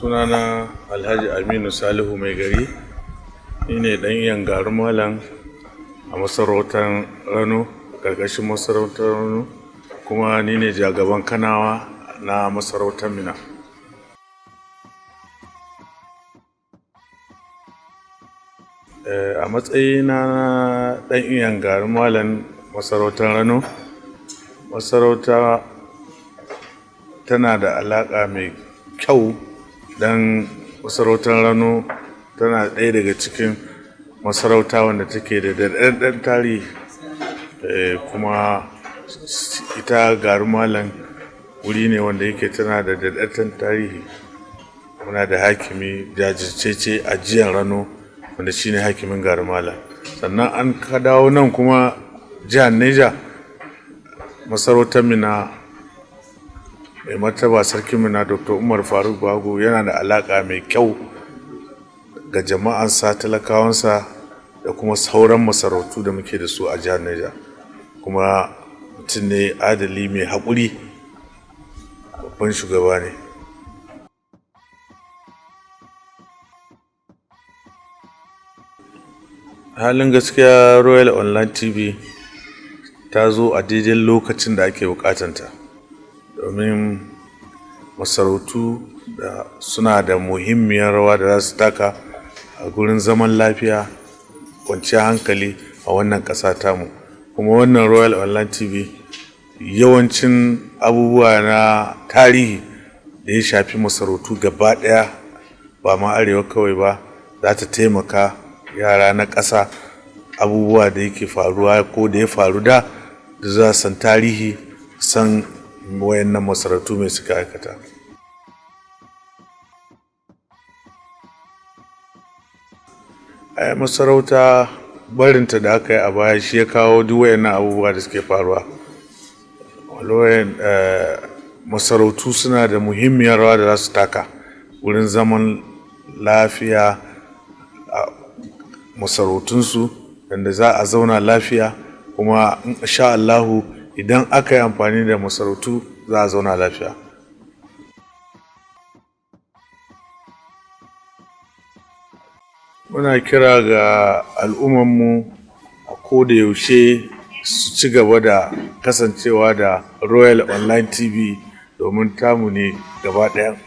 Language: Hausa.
Sunana Alhaji Aminu Salihu Mai Gari, ni ne ɗan iyan Garin Malam a masarautar Rano, ƙarƙashin masarautar Rano, kuma ni ne jagaban Kanawa na masarautar Minna. A matsayina na ɗan iyan Garin Malam masarautar Rano, masarauta tana da alaƙa mai kyau don masarautar Rano tana ɗaya daga cikin masarauta wanda take da daɗaɗɗen tarihi. Kuma ita Garin Malam wuri ne wanda yake tana da daɗaɗɗen tarihi. Muna da hakimi jajirtacce a jiyan Rano wanda shine hakimin Garin Malam. Sannan an ka dawo nan kuma jihar Neja, masarautar Minna, mai martaba Sarkin Minna Dr. Umar Faruk Bago yana da alaƙa mai kyau ga jama'ansa, talakawansa da kuma sauran masarautu da muke da su a jihar Neja. Kuma mutum ne adali mai haƙuri, babban shugaba ne. Halin gaskiya, Royal Online TV ta zo a daidai lokacin da ake buƙatanta, domin masarautu da suna da muhimmiyar rawa da za su taka a gurin zaman lafiya, kwanciyar hankali a wannan ƙasa tamu. Kuma wannan Royal Online TV, yawancin abubuwa na tarihi da ya shafi masarautu gaba ɗaya, ba ma arewa kawai ba, za ta taimaka yara na ƙasa, abubuwa da yake faruwa ko da ya faru da za su san tarihi, san wayannan masarautu mai suka aikata. Ai masarauta barinta da aka yi a baya shi ya kawo duk wayannan abubuwa da suke faruwa. Masarautu suna da muhimmiyar rawa da za su taka wurin zaman lafiya a masarautunsu, yanda za a zauna lafiya, kuma in sha Allahu idan aka yi amfani da masarautu za a zauna lafiya. Muna kira ga al'ummarmu a ko da yaushe su ci gaba da kasancewa da Royal Online TV domin tamu ne gaba ɗaya.